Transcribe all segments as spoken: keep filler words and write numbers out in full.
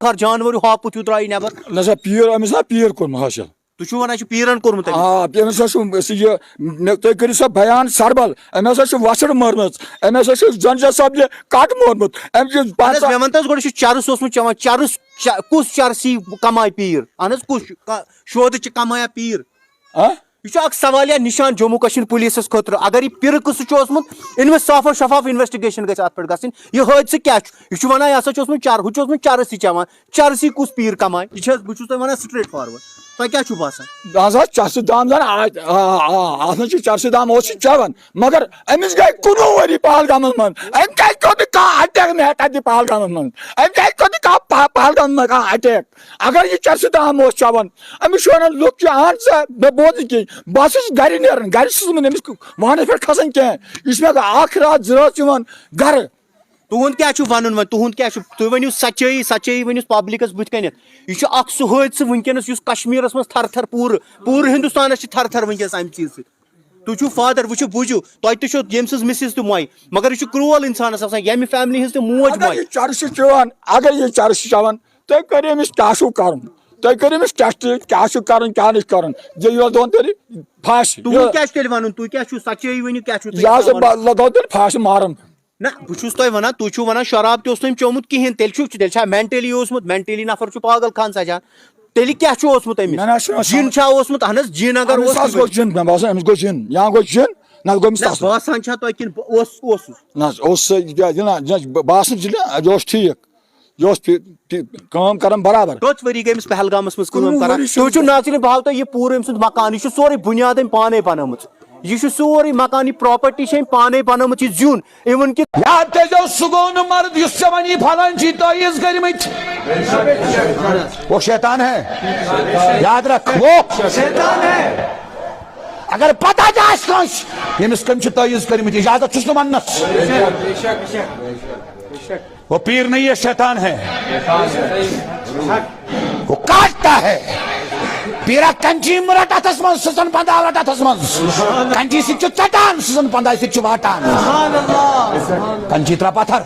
خار جانور ہیوٗ ہاپُت ہیوٗ درٛاو یہِ نٮ۪بر۔ نہ سا پیٖر، أمِس نا پیٖر کوٚرمُت حٲصِل۔ تُہۍ چھِو وَنان یہِ چھُ پیٖرن کوٚرمُت أمِس؟ آ، أمِس ہا چھُ، یہِ، مےٚ، تُہۍ کٔرِو سا بیان سربل، أمۍ ہسا چھِ وۄژھٕڑ مٲرمٕژ، أمۍ ہسا چھِ زَنجہ صٲبنہِ کَٹ مورمُت، أمۍ چھِ اہن حظ، پنٛژاہ۔ مےٚ وَن تہٕ حظ گۄڈٕ، یہِ چھُ چرٕس اوسمُت چٮ۪وان، چرٕس چ-، کُس چرٕسی کمایہِ پیٖر؟ اہن حظ، کُس چھُ؟ کا-، شودٕ چھِ کمایان پیٖر؟ ہاں؟ یہِ چھُ اکھ سوالیہ نشان جموں کشمیر پولیسس خٲطرٕ۔ اگر یہِ پیٖرٕ قٕصہٕ چھُ اوسمُت، أمِس صاف و شفاف انویسٹیگیشن گژھِ اتھ پٮ۪ٹھ گژھٕنۍ۔ یہِ حٲدثہٕ کیٛاہ چھُ؟ یہِ چھُ ونان، یہِ ہسا چھُ اوسمُت چر-، ہُہ چھُ اوسمُت چرٕسی چٮ۪وان۔ چرٕسی کُس پیٖر کمایہِ؟ یہِ چھِ حظ، بہٕ چھُس تۄہہِ ونان straight forward۔ تۄہہِ کیٛاہ چھُو باسان؟ اہن حظ، چرسہِ دام زن آ-، آ، آ، آ، اَتھ منٛز چھُ چرسہِ دام اوس یہِ چٮ۪وان، مگر أمِس گٔے کُنوُہ ؤری پہلگامس منٛز۔ أمۍ کیٛازِ کوٚر نہٕ کانٛہہ اٹیک مےٚ ہٮ۪تھ اَتہِ پہلگامس منٛز؟ أمۍ کیٛازِ کوٚر نہٕ کانٛہہ پہ-، پہلگامس منٛز کانٛہہ اٹیک؟ اگر یہِ چرسہِ دام اوس چٮ۪وان، أمِس چھِ ونان لُکھ چھِ، اہن سا، مےٚ بوز نہٕ کینٛہہ، بہٕ ہسا چھُس گرِ نیران، گرِ چھُس نہٕ بہٕ أمِس وانس پٮ۪ٹھ کھسان کینٛہہ۔ یہِ چھُ مےٚ اکھ راتھ زٕ راتھ یِوان گرٕ۔ تُہُنٛد کیٛاہ چھُ وَنُن وۄنۍ؟ تُہُنٛد کیٛاہ چھُ؟ تُہۍ ؤنِو سچٲیی، سچٲیی ؤنِو پبلکس بٕتھِ کَنٮ۪تھ۔ یہِ چھُ اکھ سُہ حٲدثہٕ وٕنکیٚنَس یُس کشمیٖرس منٛز تھر تھر پوٗرٕ، پوٗرٕ ہندوستانس چھِ تھر تھر وٕنکیٚنَس اَمہِ چیٖزٕ سۭتۍ۔ تُہۍ چھِو فادر، وٕچھِو، بوٗزِو، تۄہہِ تہِ چھو ییٚمہِ سٕنٛز مسز تہِ مۄے، مگر یہِ چھُ کرول انسانس آسان، ییٚمہِ فیملی ہٕنٛز تہِ موج اگر مۄے۔ یہِ چرس چھُ چٮ۪وان، اگر یہِ چرس چھُ چٮ۪وان، تُہۍ کٔرِو أمِس کیٛاہ چھُو کرُن؟ تُہۍ کٔرِو أمِس ٹیسٹ، کیٛاہ چھُ کرُن، کیٛاہ نہٕ چھُ کرُن؟ دِیِو یَتھ دۄن تیٚلہِ پھاسہِ۔ تُہُنٛد کیٛاہ چھُ تیٚلہِ وَنُن؟ تُہۍ کیٛاہ چھُو سچٲیی ؤنِو، کیٛاہ چھُو تُہۍ یہِ حظ یَژھان وَنُن؟ بہ-، لگاو تیٚلہِ پھاسہِ مارُن۔ نہ، بہٕ چھُس تۄہہِ وَنان، تُہۍ چھِو وَنان شراب تہِ اوس نہٕ أمۍ چومُت کِہیٖنۍ، تیٚلہِ چھُ، تیٚلہِ چھا مینٹلی اوسمُت؟ مینٹلی نفر چھُ پاگل خان سجان، تیٚلہِ کیٛاہ چھُ اوسمُت أمِس؟ مےٚ نہ حظ چھُنہٕ جِن چھا اوسمُت؟ اہن حظ، جِن اگر أمِس اوس حظ تیٚلہِ گوٚو جِن، مےٚ باسان أمِس گوٚو جِن، یا گوٚو جِن، نہ گوٚو أمِس نہ، تَس۔ باسان چھا تۄہہِ کِنہٕ بہٕ اوس، اوسُس؟ نہ حظ، اوس سُہ، یہِ کیٛاہ، یہِ نہ، یہِ نہ، باسان چھُ نہ، یہِ اوس ٹھیٖک۔ یہِ اوس ٹھیٖک، ٹھیٖک، کٲم کران برابر۔ کٔژ ؤری گٔے أمِس پہلگامس منٛز کٲم کُنوُہ کران؟ ؤری چھُ تُہۍ وٕچھِو أمِس۔ ناظریٖن، بہٕ ہاوٕ تۄہہِ یہِ پوٗرٕ أمۍ سُنٛد مکان، یہِ چھُ سورُے بُنیاد أمۍ پانے بنٲومٕژ۔ یہِ چھُ سورُے مکان، یہِ پراپرٹی چھِ أمۍ پانے بنٲومٕژ، یہِ زیُن، اِوٕن کہِ یاد تھٲیزیو، سُہ گوٚو نہٕ مرد یُس ژےٚ وۄنۍ یہِ پھلٲنۍ چھی تعویٖذ کٔرمٕتۍ۔ وہ شیطان ہے، یاد رکھ، وہ شیطان ہے۔ اگر پتہ تہِ آسہِ کٲنٛسہِ، ییٚمِس کٔمۍ چھِ تعویٖذ کٔرمٕتۍ، اجازت چھُس نہٕ وننس۔ وہ پیر نہیں ہے، شیطان ہے۔ وہ کاٹتا ہے۔ پیرا کنچی رٹ اتھس منٛز، سٕژن پندا رٹ اتھس منٛز۔ کنچی سۭتۍ چھُ ژٹان، سٕژن پندا سۭتۍ چھُ واٹان۔ کنچی ترٛا پتھر،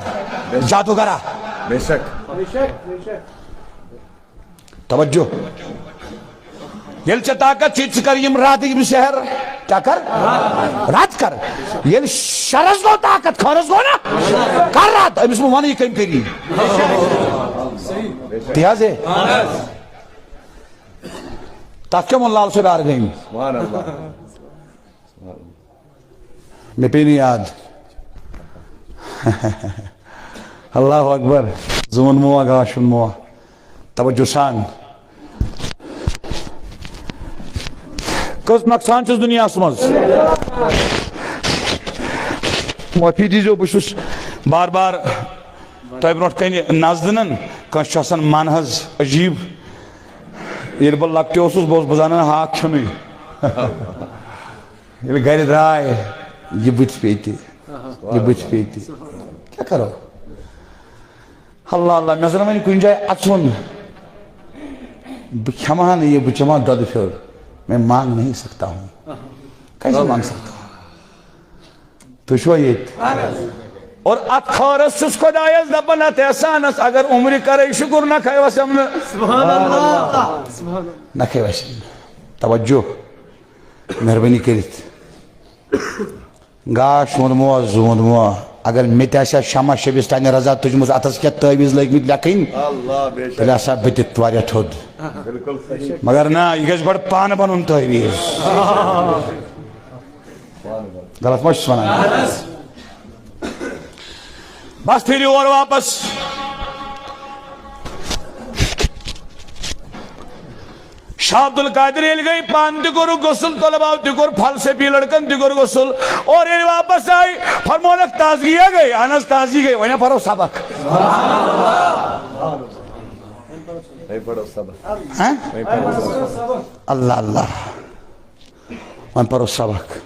جادوگرا۔ بے شک۔ توجہ۔ ییٚلہِ ژےٚ طاقت چھُے، ژٕ کر یِم راتٕکۍ یِم سحر، کیٛاہ کر؟ رد کر۔ ییٚلہِ شرس گوٚو طاقت، خٲرس گوٚو نا؟ کر رد، أمِس مہٕ وَنہٕ یہِ کٔمۍ کٔری۔ تی حظ ہے۔ تَتھ کیٛاہ ووٚن لال صٲب یار گٔمۍ؟ سبحان اللہ۔ مےٚ پیٚیہِ نہٕ یاد۔ اللہ اکبر۔ زوٗن موا، گاشُن موا۔ توجہ سان۔ کٔژ نۄقصان چھُس دُنیاہَس منٛز؟ معٲفی دیٖزیو، بہٕ چھُس بار بار تۄہہِ برونٛٹھ کَنہِ نَظرَن، کٲنٛسہِ چھُ آسان من حظ عجیٖب۔ ییٚلہِ بہٕ لۄکٹہِ اوسُس، بہٕ اوسُس بہٕ زانان ہاکھ کھیوٚنُے۔ ییٚلہِ گرِ درٛاے، یہِ بٕتھِ پیٚیہِ تہِ، یہِ بٕتھِ پیٚیہِ تہِ۔ کیٛاہ کَرو؟ اللہ اللہ، مےٚ زَن وۄنۍ کُنہِ جایہِ اَژُن، بہٕ کھٮ۪مہٕ ہا نہٕ یہِ، بہٕ چٮ۪مہٕ ہا دۄدٕ پھیوٚر۔ میں مانگ نہیں سکتا ہوں۔ کیسے مانگ سکتا ہوں؟ تُہۍ چھِوا ییٚتہِ؟ اور اَتھ خٲرَس چھُس خۄدایَس دَپان، اَتھ احسانَس اگر عمرِ کَرَے شُکُر، نہ کھَے وَسٮ۪م نہٕ۔ سبحان اللہ۔ سبحان اللہ۔ نہ کھَے وَسٮ۪م نہٕ۔ توجہ۔ مہربٲنی کٔرِتھ۔ گاش ووٚنمو، زوٗنمو۔ اگر مےٚ تہِ آسہِ ہا شمع شبستانِ رضا تُجمٕژ، اَتھَس کیٛاہ تعویٖذ لٲگۍ مٕتۍ لیکھٕنۍ، اللہ، بے شک۔ تیٚلہِ آسہٕ ہا بہٕ تہِ واریاہ تھوٚد۔ بالکل صحیح۔ مگر نہ، یہِ گژھِ گۄڈٕ پانہٕ بَنُن تعویٖذ۔ غلط ما چھُس وَنان؟ بس پھر یور واپس۔ شاہ عبدالقادر ییٚلہِ گٔے، پانہٕ تہِ کوٚرُکھ غسل، طلباو تہِ کوٚر، فلسفی لڑکن تہِ کوٚر غسل، اور ییٚلہِ واپس آے، فرمونکھ، تازگی ہے گٔے؟ اہن حظ، تازگی گٔے، وۄنۍ پرو سبق۔ وۄنۍ پرو سبق۔ ہاں؟ وۄنۍ پرو سبق۔ اللہ اللہ، وۄنۍ پرو سبق۔